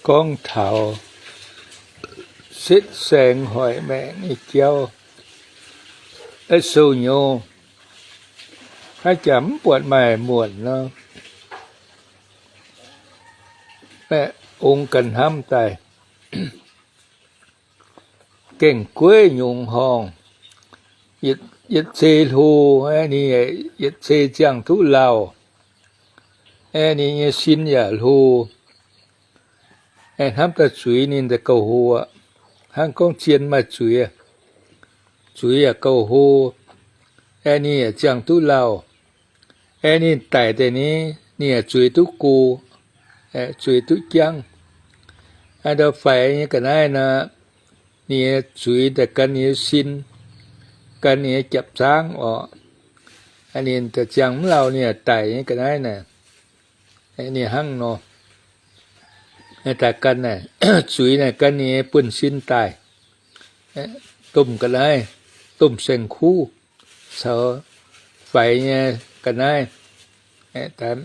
Gorngv taux setv saeng hoic maengc nyei jauv, sou nyouz, haaix jaax mv buatc maaih muonc nor, ong ganh hnamv daaih. Gaengh gueiv nyungc horngh, yietc ceix hlo, ninh yietc ceix ziangh duqv lauh, ninh nyei sin yaac hlo. Hnamv daaih zuiz ninh daaih gauh hlo aqv. Hnangv gorngv zien maaih zuiz, zuiz yaac gauh hlo. Ninh yaac ziangh duqv lauh. Ninh daic deix ni, ninh yaac zuiz duqv go, zuiz duqv jangv. Ndau faix nyei ga'naaiv nor, ninh nyei zuiz daaih gan ninh nyei sin, gan ninh nyei japc zaangv orqc. Ninh ziangh mv lauh ninh yaac daic nyei ga'naaiv naaic, ninh hnangv nor. Daaih gan naaic, zuiz naaic gan ninh nyei buonv-sin daaih, domh ga'naaiv, domh saeng-kuv caux faix nyei ga'naaiv, daaih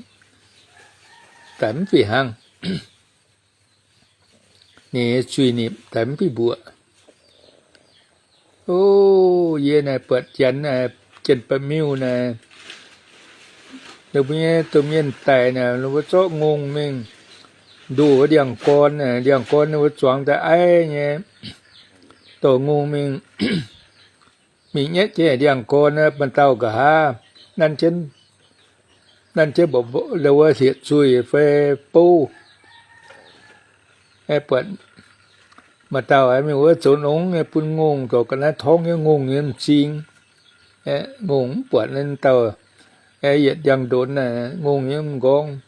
mv fih hnangv. Ninh nyei zuiz-nipc daaih mv fih mbuoqc. O, yie naaic buatc janx naaic, janx-ba'miuh naaic, ninh mbuo nyei domh mienh daic naaic, ninh mbuo zorqv ngongh mingh ndoh wuov ndiangx-gorn. Ndiangx-gorn ninh mbuo zuangx daaih aiv nyei, dorh ngongh mingh, mingh nyetv jienv ndiangx-gorn, maaih dauh nqa'haav nanv jienv mbuoqc wuov hietc zuih fai bouv. Buatc maaih dauh mingh wuov zoux nongx nyei, bun ngongh dorh ga'naaiv torngv nyei, ngongh nyei m'zing. Ngongh mv buatc naaiv dauh, yietc ndiangx-ndonx, ngongh nyei m'nqorngv.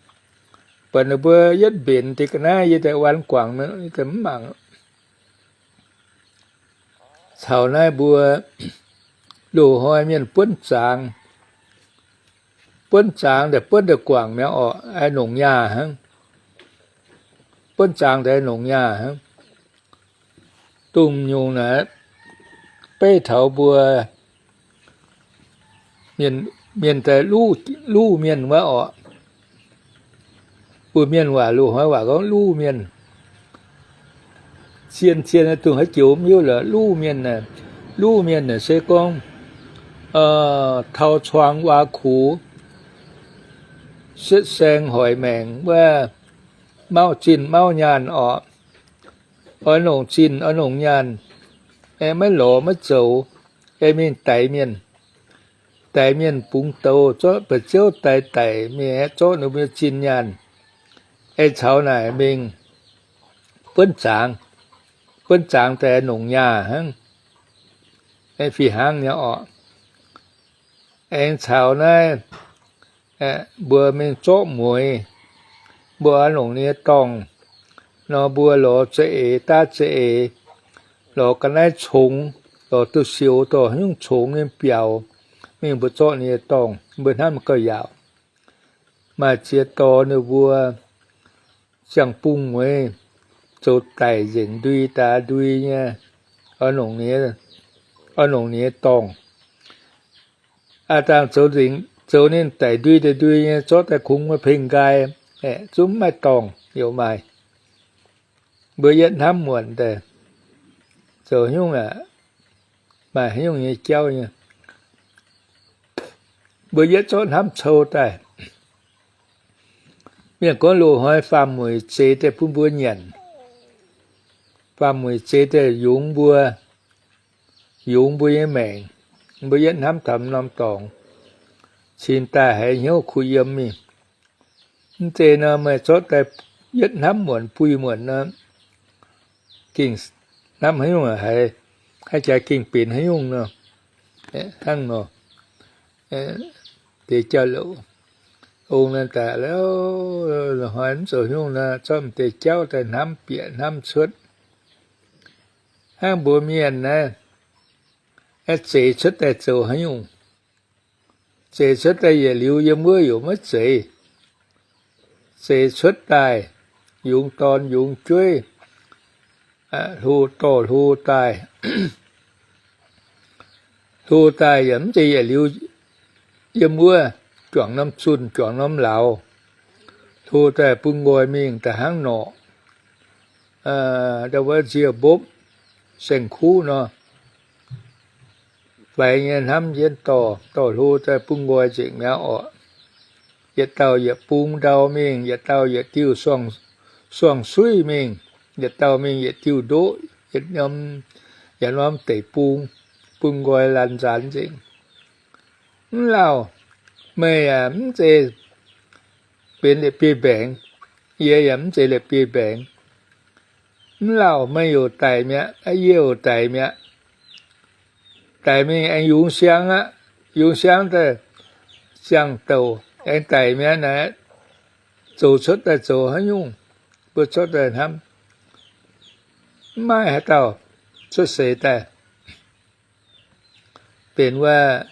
Buatc ninh mbuo yietv mbenc deix ga'naaiv, yie daaih waan guangc, yie daaih mv mangc. Caux naaiv mbuo loz-hnoi mienh buonv zaangz, buonv zaangz daaih buonv daaih guangc mi'aqv orqc, longc nyaah hnangv. Buonv zaangz daaih longc nyaah hnangv. Dongh nyungc naaic, beiv taux mbuo mienh daaih luv mienh wuov orqc. Mbuo mienh waac, loz-hnoi waac gorngv luv mienh. Zien-zien dongh haaix joux mv hiuv lorqc, luv mienh. Luv mienh naaic se gorngv tau cuangx waa kux, setv saeng hoic maengc wuov, mauv zinh mauv nyaanh orqc. Oix longc zinh oix longc nyaanh, maiv lorz maiv zoux, mingh daix mienh. Daix mienh bungx douz, zorqv ba'ziouv daix daic mingh aeqv, zorqv ninh mbuo zinh nyaanh, ei caux naaic mingh buonv zaangz. Buonv zaangz daaih longc nyaah hnangv. Fih hnangv nyei orqc. Aengx caux naaiv mbuo mingh zorqv mueiz, mbuo oix longc ninh nyei dorngh nor, mbuo lorz za'eix daav za'eix, lorz ga'naaiv congx, lorz duqv sioux dorh haaix nyungc congx nyei biaux, mingh mbuo zorqv ninh nyei dorngh, mbuo hnamv gauh yaauc. Maaih ziex dorh ninh mbuo ziangh bung mueiz zoux daic nzengc ndui daaix ndui nyei, oix longc ninh nyei dorngh. Aa dangh zoux ninh daic ndui daaih ndui nyei, zorqv daaih kungx maiv pengh nqaai, zungv maiv maaih dorngh, youc maaih. Mbuo yietv hnamv muonc daaih, zoux haaix nyungc aqv, maaih haaix nyungc nyei jauv nyei. Mbuo yietv zorqv hnamv cou daaih. Mienh gorngv loz-hnoi faam-mueic zeix daaih bun mbuo nyanc. Faam-mueic zeix daaih yungz mbuo, yungz mbuo nyei maengc. Mbuo yietv hnamv taux norm dorngx, cingx daaih haiz hnyouv kuh yiem mingh. Mv zeiz nor, meih zorqv daaih yietv hnamv muonc buih muonc nor, gengh hnamv haaix nyungc haiz, haaix jaax gengh benx haaix nyungc nor. Hnangv nor, deix jauv-louc, ong naaiv daaih, hnoi mv zoux haaix nyungc nor, zorqv m'deix jauv daaih hnamv bieqc hnamv cuotv. Hnangv mbuo mienh naaiv, zeix cuotv daaih zoux haaix nyungc? Zeix cuotv daaih yietc liuz yiem wuov yaac maiv zeiz. Zeix cuotv daaih, yungz dorn yungz jueiv, hlo dorh hlo daaih. Hlo daaih yaac mv zeiz yietc liuz yiem wuov juangc norm zunh juangc norm lauz. Hlo daaih bun nqoi mingh daaih hnangv norqc. ndau wuov nziec mbopv saeng-kuv nor, faix nyei hnamv jienv dorh, dorh hlo daaih bun nqoi nzengc mi'aqv orqc. Yietc dauh yietc bung ndau mingh, yietc dauh yietc diuh suang-suiv mingh, yietc dauh mingh yietc diuh ndoqv, yietc norm deic-bung, bun nqoi laanh nzaanx nzengc. Mv lauh, meih yaac mv zeiz benx la'bieiv-mbaengx, yie yaac mv zeiz la'bieiv-mbaengx. Mv lauh, meih youc daic mi'aqv, yie youc daic mi'aqv. Daic mingh aengx yungz siang aqv. Yungz siang daaih ziangh douc aengx daic mi'aqv naaic, zoux cuotv daaih zoux haaix nyungc? Mbuo cuotv daaih hnamv, mv maaih haaix dauh cuotv seix daaih. Benx wuov,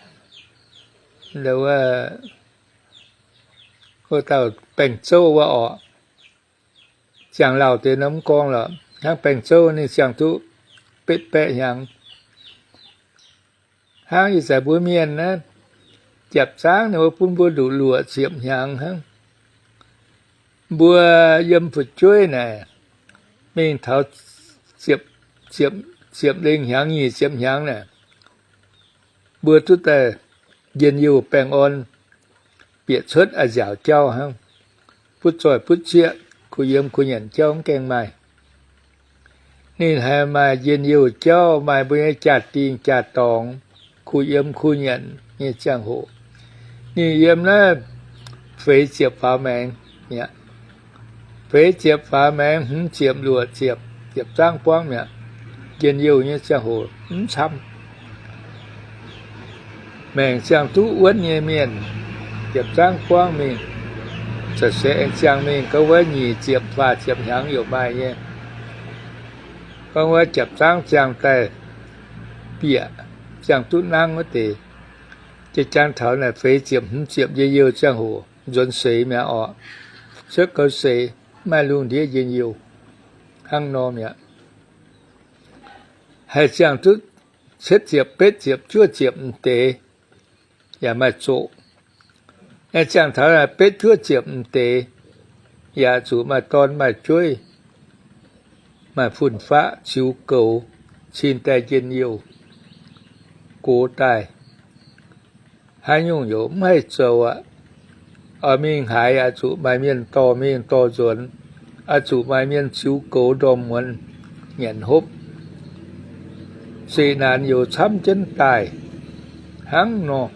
wuov dauh Baengh Zouv wuov orqc. Ziangh lauh deix nor mv gorngv lorqc, hnangv Baengh Zouv ninh ziangh duqv betv baeqv hnyangx. Hnangv ih zanc mbuo mienh naaiv, jiapc zaangv ninh mbuo bun mbuo nduqc luoqc ziepc hnyangx hnangv. Mbuo yiem fu'jueiv naaic, mingh taux ziepc, ziepc lengh hnyangx, nyic ziepc hnyangx naaic, mbuo duqv daaih njien-youh baengh orn, bieqc cuotv a'nziaauc jauv hnangv, butv zoih butv zieqv, kuh yiem kuh nyanc jauv mv gaengh maaih. Ninh haiz maaih njien-youh jauv, maaih mbuo nyei jaa-dingh jaa-dorngx, kuh yiem kuh nyanc nyei ziangh hoc, ninh yiem naaiv feix ziepc faaux maengx mi'aqv. Feix ziepc faaux maengx, hmz ziepc, luoqc ziepc, ziepc zaangv buangv mi'aqv. Njien-youh nyei ziangh hoc mv camv. Maengc ziangh duqv wuonv nyei mienh, ziepc zaangv buangv mingh, za'eix aengx ziangh mingh gorngv wuov nyic ziepc, faah ziepc hnyangx yaac maaih nyei. Gorngv wuov ziepc zaangv ziangh daaih bieqc, ziangh duqv nangv wuov deix, jiex jangx taux naaic feix ziepc hmz ziepc njien-youh ziangh hoc nzuonx seix mi'aqv orqc. Cuotv gaux seix, mv maaih lungh ndiev njien-youh hnangv nor mi'aqv. Haih ziangh duqv cietv ziepc, betv ziepc, juov ziepc m'deix yaac maaih zoqc. Ziangh taux betv juov ziepc m'deix yaac zuqc maaih dorn maaih jueiv, maaih fun-faqv ziux goux, cin daaih njien-youh, gox daaih. Haaix nyungc yaac mv haih zoux aqv. Oix mingh haaix yaac zuqc maaih mienh dorh mingh dorh nzuonx, oix zuqc maaih mienh ziux goux ndorm muonz nyanc hopv. Zeqc naanc yaac camv jienv daaih hnangv nor.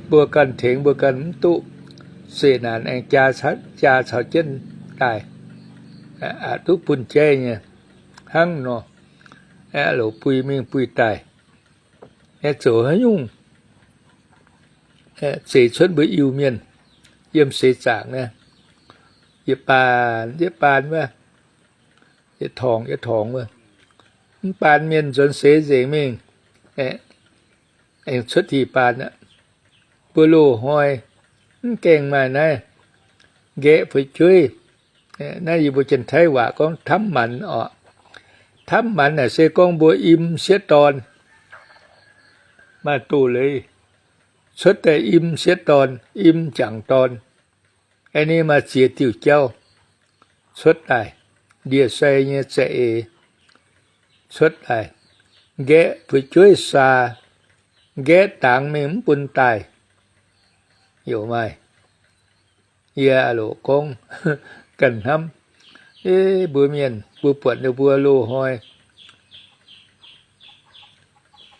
Mbuo ganh tengx mbuo ganh mv duqv, zeqc naanc aengx jaa caux jienv daaih, aqc duqv bun jaiv nyei hnangv nor. Aeqv, loc bui mingh bui daaih, aeqv, zoux haaix nyungc? Aeqv, zeix cuotv mbuo Iu-Mienh yiem seix zaangc naaiv, yietc baan yietc baan wuov, yietc torngx yietc torngx wuov, mv baan mienh nzuonx seix nzengc mingh, aengx cuotv dih baan aqv. Mbuo loz-hnoi mv gaengh maaih naaiv nqaeqv fu'jueiv. Naaiv yie mbuo Janx-Taiv waac gorngv ทำหมัน orqc. ทำหมัน naaic se gorngv mbuo im sieqv dorn, maaih doz-leiz, cuotv daaih im sieqv dorn, im jangc dorn, aeqv, ninh maaih ziex diuh jauv cuotv daaih, ndie-sai nyei za'eix cuotv daaih, nqaeqv fu'jueiv saa, nqaeqv dangx mingh mv bun daaih, yaac maaih. Yie loc gorngv ganh hnamv, mbuo mienh, mbuo buatc ninh mbuo loz-hnoi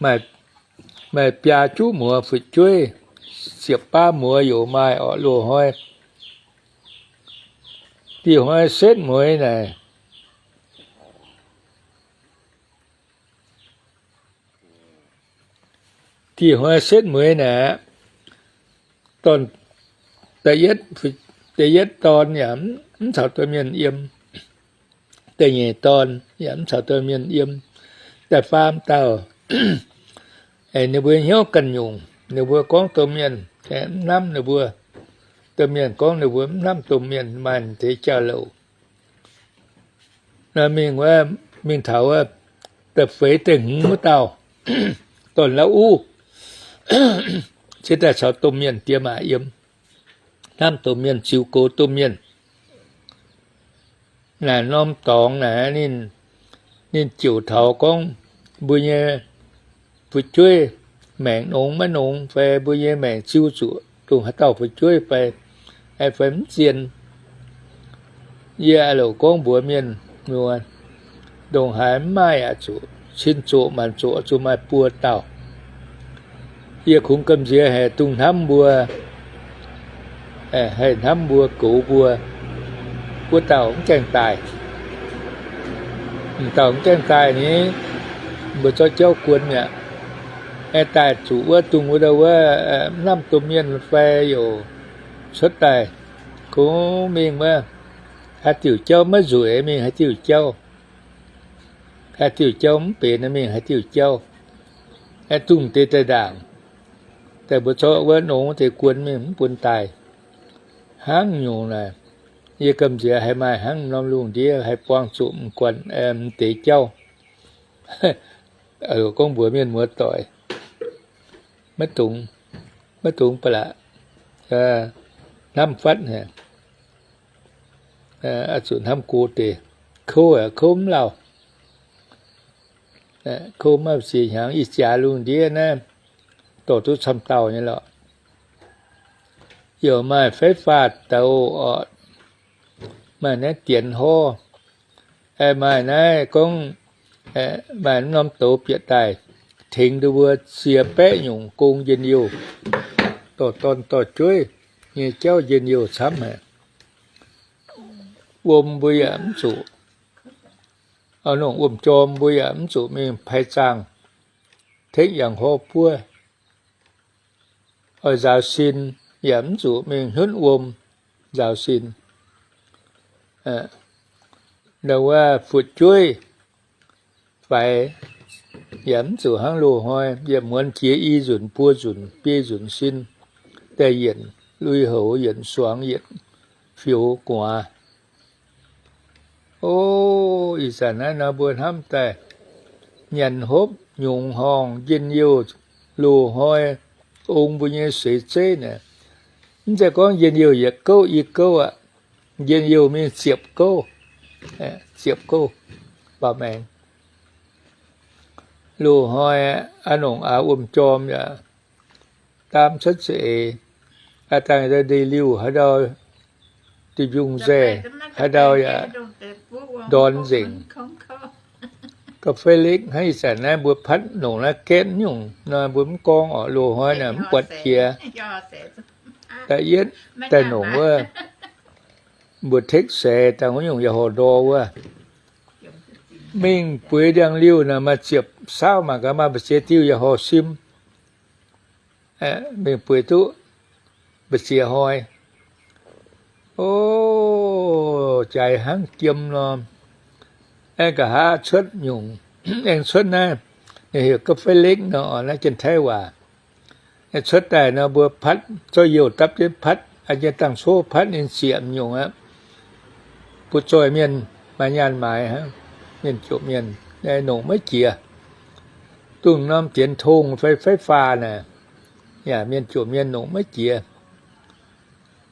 maaih biaa juqv muoz fu'jueiv, ziepc baav muoz yaac maaih orqc loz-hnoi. Dih hnoi setv mueiz naaic, dih hnoi setv mueiz naaic, dorn, da'yietv dorn yaac mv caux domh mienh yiem. Da'nyeic dorn yaac mv caux domh mienh yiem. Da'faam dauh, ninh mbuo hnyouv ganh nyungc, ninh mbuo gorngv domh mienh mv hnamv ninh mbuo. Domh mienh gorngv ninh mbuo mv hnamv domh mienh, maaih deix jauv-louc. Nor mingh wuov, mingh taux wuov da'feix da'hmz wuov dauh, dorn-lauv uv, cingx daaih caux domh mienh diex maac yiem, hnamv domh mienh, ziux goux domh mienh. Naaic norm dorngx naaic ninh Ninh ziouc taux gorngv mbuo nyei fu'jueiv maengc nongx maiv nongx fai mbuo nyei maengc ziu zuqc dongh haaix dauh fu'jueiv fai, fai mv zien. Yie louc gorngv mbuox mienh, ndongc haaix mv maaih yaac zuqc cin zoqc maanc zoqc zuqc maaih buo dauh. Yie kungx gamh nziex haih dungx hnamv mbuo, haih hnamv mbuo goux mbuo, wuov dauh mv gaengh daaih. M'dauh mv gaengh daaih ni, mbuo zorqv jauv guon mi'aqv. Daaih zuqc wuov dungh wuov dauh wuov, mv lamh domh mienh fai youc cuotv daaih, kungx mingh wuov, haaix diuc jauv maiv nzueic mingh haaix diuc jauv. Haaix diuc jauv mv benx mingh haaix diuc jauv. Dungh deix daaih ndaangc, daaih mbuo zorqv wuov nongx deix guon mingh mv bun daaih. Hnangv nyungc naaic, yie gamh nziex haih maaih hnangv norm lungh ndiev haih buangh zuqc m'guanh m'deix jauv. Gorngv mbuox mienh muoz-doic, maiv dungx, maiv dungx ba'laqc hnamv fatv haic. Oix zuqc hnamv go deix. Kouv aeqv, kouv mv lauh. Kouv maiv ziex hnyangx, ih jaax lungh ndiev naaiv dorh duqv camv dauh nyei lorqc. Yaac maaih fai faah douz orqc, maaih naaiv dienx horv, maaih naaiv gorngv, maaih norm douz bieqc daaih tengx duqv mbuo ziex baeqv nyungc gong njien-youh, dorh dorn dorh jueiv nyei jauv njien-youh camv haic. Wuom mbuo yaac mv zuqc, nongc wuom-jorm mbuo yaac mv zuqc mingh pai zaangh tekv yangh horv buov. Oix nzaaux sin yaac mv zuqc mingh hnutv wuom nzaaux sin. Ndau wuov fu'jueiv faix yaac mv zuqc hnangv loz-hnoi yietc muonz jiex i nzunc buo nzunc biei nzunc sin daaih yienc lui-houx, yienc suangx, yietc fioux gu'nguaaz. O, ih zanc naaiv nor mbuo hnamv daaih nyanc hopv nyungc horngh njien-youh, loz-hnoi ong mbuo nyei seix zeiv naaic, mv zeiz gorngv njien-youh yietc gouv i gouv aqv. Njien-youh mingh ziepc gouv, ziepc gouv baaux maengx. Loz-hnoi aqv, nongc aax wuom-jorm yaac daam cuotv za'eix, aav dangh ndeic-liuh haaix ndau, diuh mbiungc nzaeh haaix ndau yaac ndorn nzengc. Ga'fei lekv hnangv ih zanc naaiv mbuo patv nongc naaiv gaetv nyungc nor mbuo mv gorngv orqc, loz-hnoi naaic mv buatc jiex. Da'yietv daaih nongc wuov, mbuo tekv seix dangh wuov nyungc yaac horc ndor wuov. Mingh bueix ndiangx-liuh naaic maaih ziepc saauv mangc gaax, maaih mbu'ziex diuh yaac horc sim. Mingh bueix duqv mbu'ziex hnoi. O, jaaix hnangv jiem nor. Aengx nqa'haav cuotv nyungc, aengx cuotv naaiv, ninh heuc ga'fei lekv nor, naaiv Janx-Taiv waac. Cuotv daaih nor mbuo patv, zorqv youh dapv jienv patv, an jienv dangh coqv patv ninh ziec m'nyungc aqv. Butv-zoih mienh maaih nyaanh maaiz hnangv, mienh jomc mienh nongc maiv jiex. Dongh norm dienx tong fai fai faah naaic, yaac mienh jomc mienh nongc maiv jiex.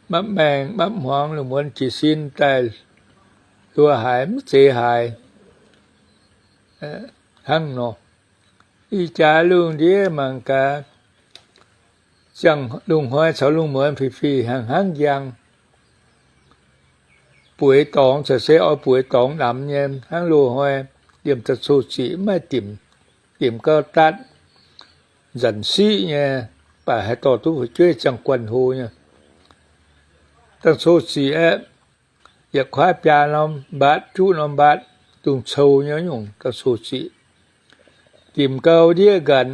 Mapv maengh mapv hmuangx lungh muonz jiez sin daaih, nduov haaix mv zeiz haaix hnangv nor. Ih jaax lungh ndiev mangc gaax, ziangh lungh hnoi caux lungh muonz fih fih hnangv hnangv njang. Bueix dorngx caux se oix bueix dorngx namx nyei hnangv loz-hnoi, liemh da'coqv ziqc mv maaih dimc, dimc gau daatv, nzanc siqv nyei, baac haih dorh duqv fu'jueiv ziangh guanh hlo nyei. Da'coqv ziqc aeqv, yietc kuaaiv biaa norm mbaatv, juqv norm mbaatv, dungz cou nyei nyungc da'coqv ziqc. Dimc gau ndiev nqanx,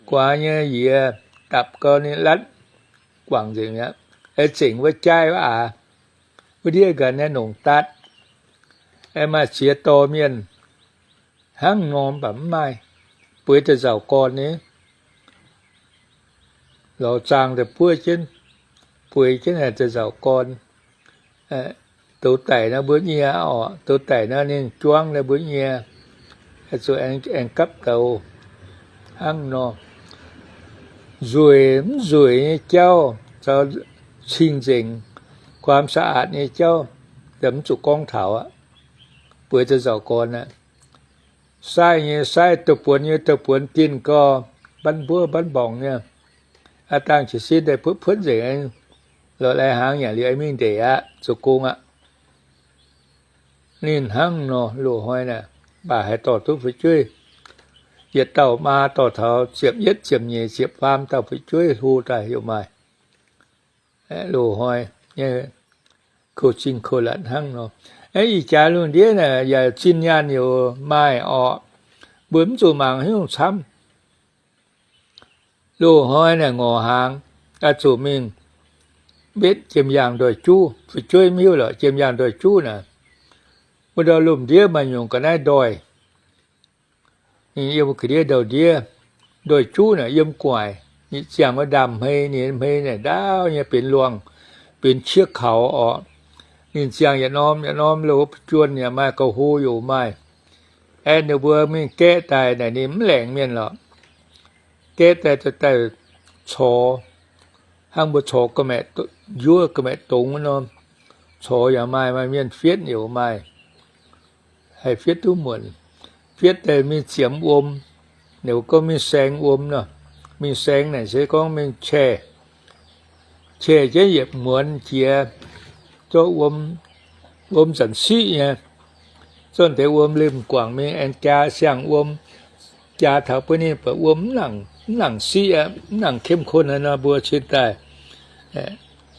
guaax nyei yiex dapc gau ninh latv guangc nzengc mi'aqv. Aengx zengc wuov jaaiv wuov aax, wuov ndiev nqanx naaiv nongc daatv. Aengx maaih ziex dorh mienh hnangv norm baac mv maaih, bueix da'nzauc gorn ni. Lorz zaang daaih buov jienv, bueix jienv haic da'nzauc gorn. Douz daic nor mbuo nyie orqc, douz daic nor ninh juangv nor mbuo nyie, zuqc aengx gapv douz hnangv nor. Nzueic mv nzueic nyei jauv caux cing-nzengc, ความสะอาด nyei jauv, mv zuqc gorngv taux aqv. Bueix da'nzauc gorn aqv. Saaiv nyei saaiv, douh buonc nyei douh buonc, dinh gorx, mbanv mbuov mbanv mborngc nyei. Aav dangh jiez sin daaih puotv puotv nzengc, lorz lai hnaangx yaac liuz mingh ndeic aqv, zoux gong aqv. Ninh hnangv nor loz-hnoi naaic, mv baac haih dorh duqv fu'jueiv. Yietc dauh maa dorh taux ziepc yietv, ziepc nyeic, ziepc faam dauh fu'jueiv hlo daaih yaac maaih. Loz-hnoi nyei kouv-zinh kouv-latc hnangv nor. Ih jaax lungh ndiev naaic yaac zinh nyaanh yaac maaih orqc. Mbuo mv zuqc mangc haaix nyungc camv. Loz-hnoi naaic ngorc hnaangx, oix zuqc mingh wetv jiem yaangh ndoih juv. Fu'jueiv mv hiuv lorqc, jiem yaangh ndoih juv naaic, wuov ndau lomh ndiev maaih nyungc ga'naaiv ndoih. Ninh yiem ga'ndiev ndau-ndiev, ndoih juv naaic yiem gu'nguaaic, ninh ziangh wuov ndaamv-hmei, ninh hmei naaic ndaauv nyei benx luangh, benx qiex kaux orqc. Ninh ziangh yietc norm yietc norm, loz-juonh yaac maaih, gauh hlo yaac maaih. Aengx ninh mbuo mingh gaeqv daaih naaic ninh mv laengz mienh lorqc. Gaeqv daaih, daaih corc, hnangv mbuo corc ga'maeqc, njuov ga'maeqc dongz wuov nor, corc yaac maaih, maaih mienh fietv yaac maaih. Haih fietv duqv muonc. Fietv daaih mingh ziemx wuom, ninh gorngv mingh saeng wuom nor. Mingh saeng naaic se gorngv mingh qiex, qiex jienv yietc muonz jiex, zorqv wuom, wuom zanc siqv nyei, zorqv deix wuom limh guangc mingh aengx jaa siang-wuom, jaa taux bun ninh buatc wuom mv nangc siqv aqv, mv nangc เข้มข้น aqv nor, mbuo cin daaih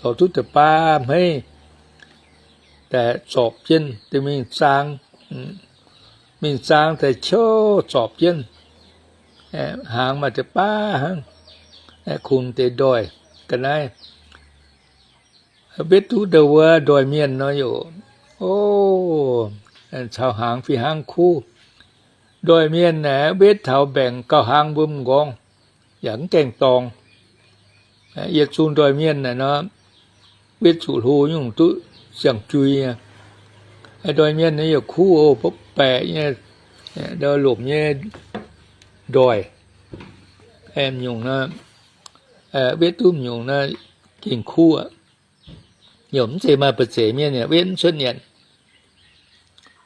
lorz duqv deix baav hmeiv daaih zorpc jienv daaih mingh zaang, mingh zaang daaih ciouv zorpc jienv, hnaangx maaih deix baav hnangv, kungx deix ndoih ga'naaiv. Wetv duqv ndau wuov ndoih mienh nor yaac, o, caux hnaangx fih hnangv kuv. Ndoih mienh naaic wetv taux mbaengc gauh hlang mbuo m'nqorngv, yaac mv gaengh dorngx. Yietc zungh ndoih mienh naaic nor, wetv zuqc hlo nyungc duqv ziangh jui nyei. Ndoih mienh naaiv yaac kuv oc, mbopv baeqc nyei, ndau lomc nyei ndoih. Nyungc naaiv, wetv duqv nyungc naaiv gengh kuv aqv. Yaac mv zeiz maaih ba'zeic mienh yaac wetv mv cuotv nyanc.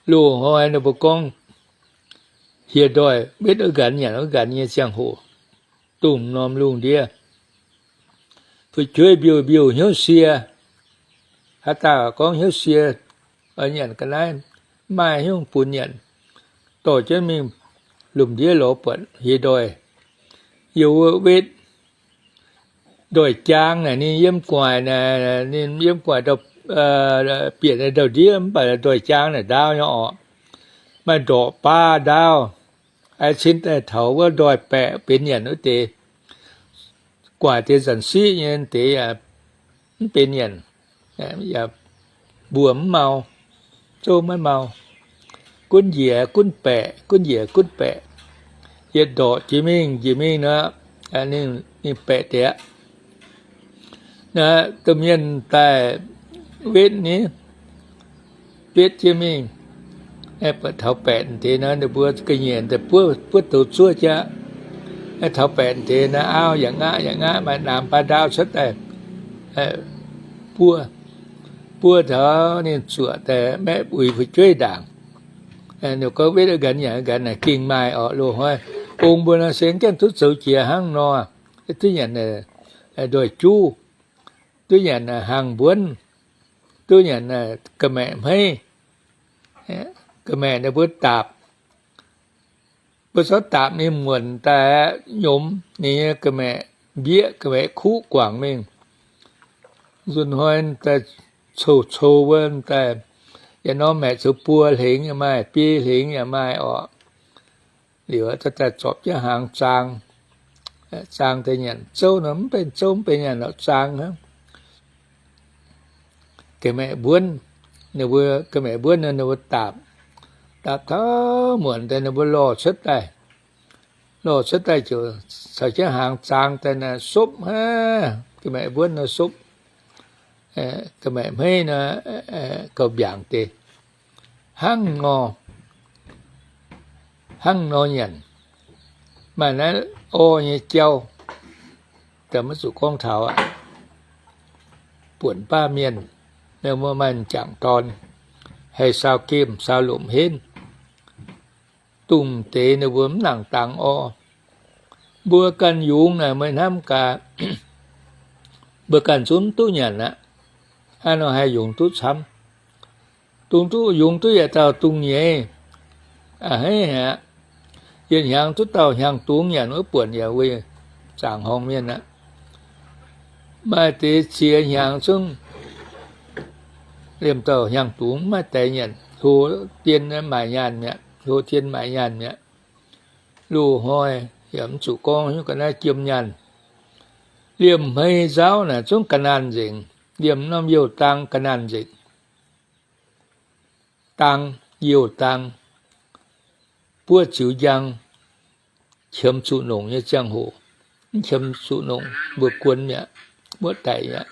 Loz-hnoi ninh mbuo gorngv hieh ndoih wetv wuov nqanx nyanc wuov nqanx nyei ziangh hoc, dongh norm lungh ndiev fu'jueiv mbiouh mbiouh hnyouv sie. Haaix dauh gorngv hnyouv sie, nyanc ga'naaiv, mv maaih haaix nyungc bun nyanc, dorh jienv mingh lomh ndiev lorz buatc hieh ndoih. Yie wuov wetv ndoih jaang naaic, ninh yiem gu'nguaaic naaic, ninh yiem gu'nguaaic bieqc ndau-ndiev, mv baac ndoih jaang naaic ndaauv nyei orqc. Maaih ndorqc baav ndaauv. Aa, cin daaih taux wuov ndoih baeqc benx nyanc wuov deix. Gu'nguaaic deix zanc siqv nyei deix yaac mv benx nyanc, yaac mbuo mv mau, zouv maiv mau. Gunv njiec gunv baeqc, gunv njiec gunv baeqc. Yietc ndorqc jiex mingh, njiec mingh nor, ninh baeqc deix aqv. Naaiv domh mienh daaih wetv ni, wetv jienv mingh, buatc taux baeqc deix nor, ninh mbuo ga'nyiec daaih buov, buov douz zuov jaqv. Taux baeqc deix naaiv auv yaac ngaqv yaac ngaqv, maaih naamx baav ndaauv cuotv daaih buov, buov taux ninh zuoqc daaih maeqv uix fu'jueiv ndaangc. Ninh gorngv wetv nqanx nyanc nqanx naaic gengh maaih orqc. Loz-hnoi ong mbuo nor se gaengh duqv zoux jiex hnangv nor, duqv nyanc ndoih juv, duqv nyanc hangh mbuonv, duqv nyanc ga'maeqc hmeiv, ga'maeqc ninh mbuo daapc. Mbuo zorqv daapc ninh muonc daaih nyomx ninh nyei ga'maeqc mbieqv, ga'maeqc kuv guangc mingh. Nzunc hnoi daaih cou-cou wuov daaih, yietc norm maeqc zoux buo hlengx yaac maaih, biei hlengx yaac maaih orqc. Liuz daaih zorpc jienv hnaangx zaang, zaang daaih nyanc. Zouv nor mv benx zouv, mv benx nyanc lorqc, zaang hnangv. Ga'maeqc mbuonv, ninh mbuo ga'maeqc mbuonv nor ninh mbuo daapc, daapc taux muonc daaih ninh mbuo lorh cuotv daaih. Lorh cuotv daaih ziouc caux jienv hnaangx zaang daaih naaic sopv hnangv. Ga'maeqc mbuonv nor sopv, ga'maeqc hmeiv nor gauh mbiaangc deix. Hnangv nor, hnangv nor nyanc. Maaih naaiv orv nyei jauv, maiv zuqc gorngv taux aqv. Buonc baav mienh, maaih m'jangc dorn, haih saau gemh saau lomc henv. dongh deix ninh mbuo mv nangc dangx orv. Mbuo ganh yungz naaic meih hnamv gaax, mbuo ganh zungv mv duqv nyanc aqv. Hnangv nor haih yungz duqv camv? Dungx duqv yungz duqv yietc dauh dungz nyeiz. A'hneiv aqv. Yietc hnyangx duqv dauh hnyangx-dungz nyanc wuov buonc yaac weic zaangc horngh mienh aqv. Maaih deix ziex hnyangx zungv liemh dauh hnyangx-dungz maiv daix nyanc, hlo dien maaic nyaanh mi'aqv, hlo dien maaic nyaanh mi'aqv. Loz-hnoi yaac mv zuqc gorngv nyungc ga'naaiv jiem nyaanh. Liemh hmei nzauv naaic zungv ga'naanh nzengc, liemh norm youh dang ga'naanh nzengc. Dang, youh dang, buov ziux njang, qiemx zuqc nongc nyei ziangh hoc, mv qiemx zuqc nongc mbuo guon mi'aqv, muoqv daic mi'aqv.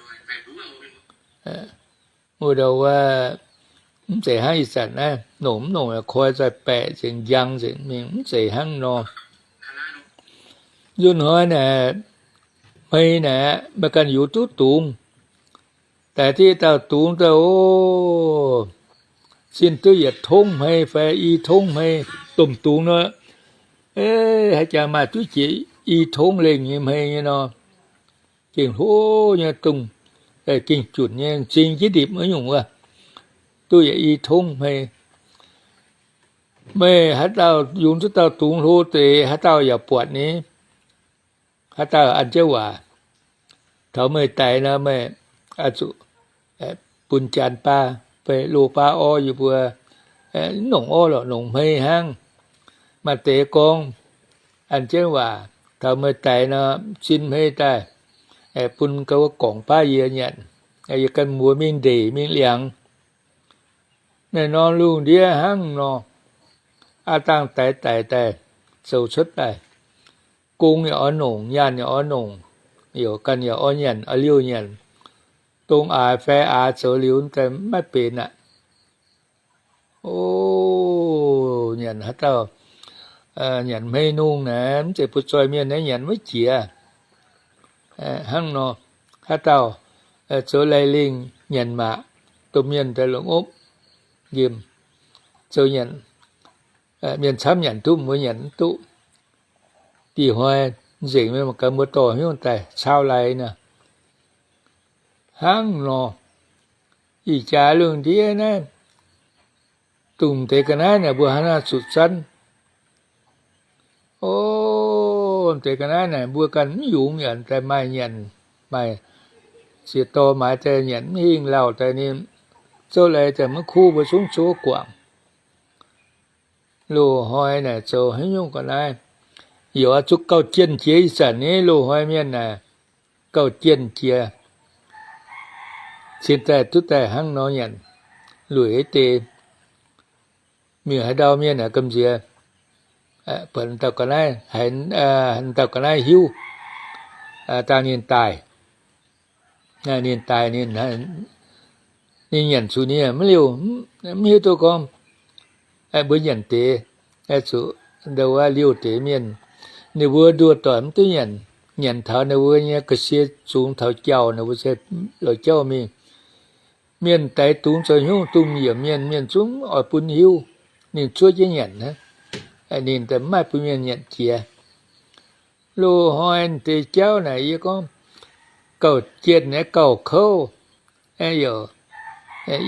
Wuov ndau wuov, mv zeiz hnangv ih zanc naaiv, nongc mv nongc koi zaih baeqc nzengc, njang nzengc mingh, mv zeiz hnangv nor. Nzunc hnoi naaic, hmei naaic, meih ganh yungz duqv dungz, daix diqv dauh dungz daaih, o, zinh duqv yietc tongv hmei fai i tongv hmei, domh dungz nor, haaix jaax maaih duqv jiex i tongv lengh nyei hmei nyei nor, gengh hlo nyei dongh, gengh junc nyei, m'zing jienv ndipc wuov nyungc wuov, duqv yietc i tongv hmei. Meih haaix dauh yungz duqv dauh dungz hlo deix, haaix dauh yaac buatc ni. Haaix dauh an jienv waac, taux meih daix nor, meih oix zuqc bun jaan baav fai loz baav orv yie mbuo, mv nongc orv lorqc, nongc hmei hnangv. Maaih deix gorngv an jienv waac, taux meih daix nor, zinh hmei daaih, bun ganh wuov gorngc baav yie nyanc, yie ganh muoz mingh ndeic mingh liangx. Naaiv norm lungh ndiev hnangv nor, aav dangh daix daic daaih, zoux cuotv daaih, gong yaac oix nongc, nyaanh yaac oix nongc, yaac ganh yaac oix nyanc, oix liouh nyanc. Dongh aax fai aax zoux liuz daaih maiv benx aqv. O, nyanc haaix dauh, nyanc hmei nungh naaic, mv zeiz butv-zoih mienh naaiv nyanc maiv jiex. Hnangv nor, haaix dauh zoux lai lingh nyanc maac, domh mienh daaih longc opv nqemh, zoux nyanc, mienh camv nyanc duqv, mbuo nyanc mv duqv. Dih hnoi nzengc mienh mangc gaax mbuo dorh hnyouv daaih cau lai nor. Hnangv nor, ih jaax lungh ndiev naaiv, dongh deix ga'naaiv naaic mbuo hnangv naaiv zuqc zanv. O, deix ga'naaiv naaic mbuo ganh mv yungz yaac daaih maaih nyanc, maaih ziex dorh maaiz daaih nyanc mv hingh lauh daaih ninh zouv lai daaih maiv kuv mbuo zungv zuov guangc. Loz-hnoi naaic zoux haaix nyungc ga'naaiv, yaac zuqc gauh jienh jiex ih zanc nyei loz-hnoi mienh naaic, gauh jienh jiex. Cingx daaih duqv daaih hnangv nor nyanc, lueic deix. Mingh haaix ndau mienh aah, gamh nziex buatc dauh ga'naaiv, haiz dauh ga'naaiv hiuv, dangh ninh daaih. Ninh daaih, ninh nyanc zuqc ninh mv liouh, mv hiuv duqv gorngv mbuo nyanc deix, zuqc ndau wuov liouh deix mienh, ninh mbuo nduoh doic mv duqv nyanc. Nyanc taux ninh mbuo nyei ga'sie zungx taux jauh, ninh mbuo se lorz jauv mingh. Mienh daix dungz zoux hnyouv dungz yiemc mienh, mienh zungv oix bun hiuv, ninh zuov jienv nyanc hnangv. Ninh daaih mv maaih bun mienh nyanc jiex. Loz-hnoi deix jauv naaic yie gorngv gauh jienh aeqv, gauh kouv, aeqv,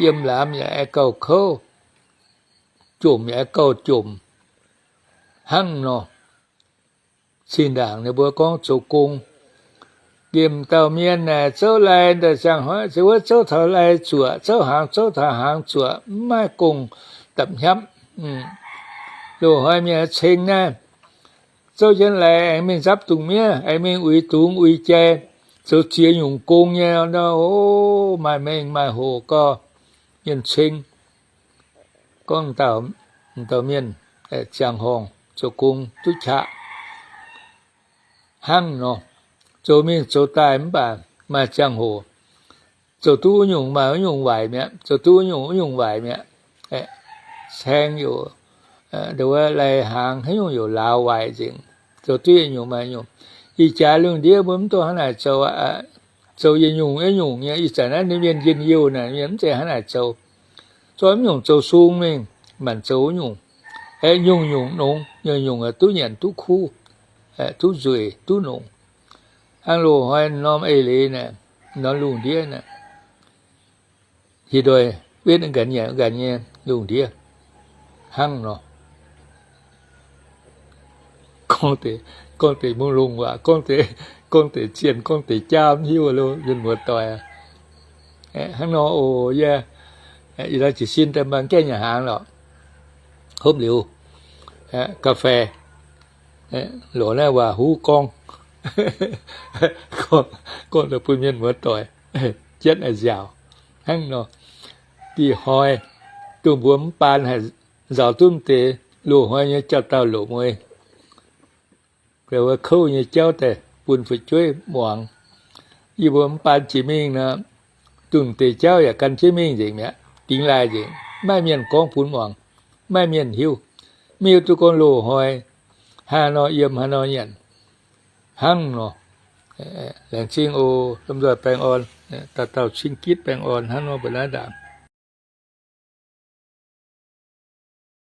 yiem laamz yaac aeqv, gauh kouv, jomc yaac aeqv, gauh jomc hnangv nor. Zinh ndaangc ninh mbuo gorngv zoux gong, nqemh dauh mienh naaic zouv lai daaih ziangh hoiv, se wuov zouv taux lai zuoqc, zouv hnaangx zouv taux hnaangx zuoqc, mv maaih gong dapc hnyapv. Loz-hnoi mienh ceng naaiv, zouv jienv lai aengx mingh nzapv dungz miev, aengx mingh uix dungz uix jai, zoux ziex nyungc gong nyei nor, o, maaih mengh maaih hoc gauh mienh ceng. Gorngv dauh, dauh mienh ziangh horngh zoux gong duqv qaqv hnangv nor, zoux mingh zoux daaih mv baac maaih ziangh hoc zoux duqv wuov nyungc maaih wuov nyungc waaic mi'aqv, zoux duqv wuov nyungc wuov nyungc waaic mi'aqv. Caeng youc, ndau wuov lai hnaangx haaix nyungc youc lauz waaic nzengc, zoux duqv yietc nyungc maaih nyungc. Ih jaax lungh ndiev mbuo mv dongh hnangv naaic zoux, zoux yietc nyungc yietc nyungc nyei. Ih zanc naaiv ninh mienh njien-youh naaic mienh mv zeiz hnangv naaic zoux. Zoux mv nyungc zoux sung mingh, manc zoux wuov nyungc. Aeqv, nyungc-nyungc nongx, nyungc-nyungc duqv nyanc duqv kuv, duqv nzueic duqv nongx. Hnangv loz-hnoi norm eix leiz naaic, norm lungh ndiev naaic, hieh ndoih wetv ganh nyanc ganh nyei lungh ndiev hnangv nor. Gorngv deix mungv lungh waac, gorngv deix zienh, gorngv deix jaa mv hiuv lo, mienh muoz-doic. Hnangv nor oc, yie ih hnoi jiez sin daaih mbaang gaeqv nyanc hnaangx lorqc, hopv liuz, ga'fei, lorz naaiv waac huv gorngv, gorngv daaih bun mienh muoz-doic jienv nziaauc. Hnangv nor, dih hnoi dongh mbuo mv baan haih nzaaux duqv deix loz-hnoi nyei jauv-dauh loc mueiz, kouv nyei jauv daaih bun fu'jueiv muangx. Yie mbuo mv baan jiex mingh nor, dongh deix jauv yaac gan jienv mingh nzengc mi'aqv, dingx laaih nzengc, maiv mienh gorngv bun muangx, maiv mienh hiuv. Maiv hiuv duqv gorngv loz-hnoi haaix nor yiem, haaix nor nyanc hnangv nor. Laengz zingh oc, lomh nzoih baengh orn, dauh dauh cing-gitv baengh orn hnangv nor mbuo naaiv ndaangc.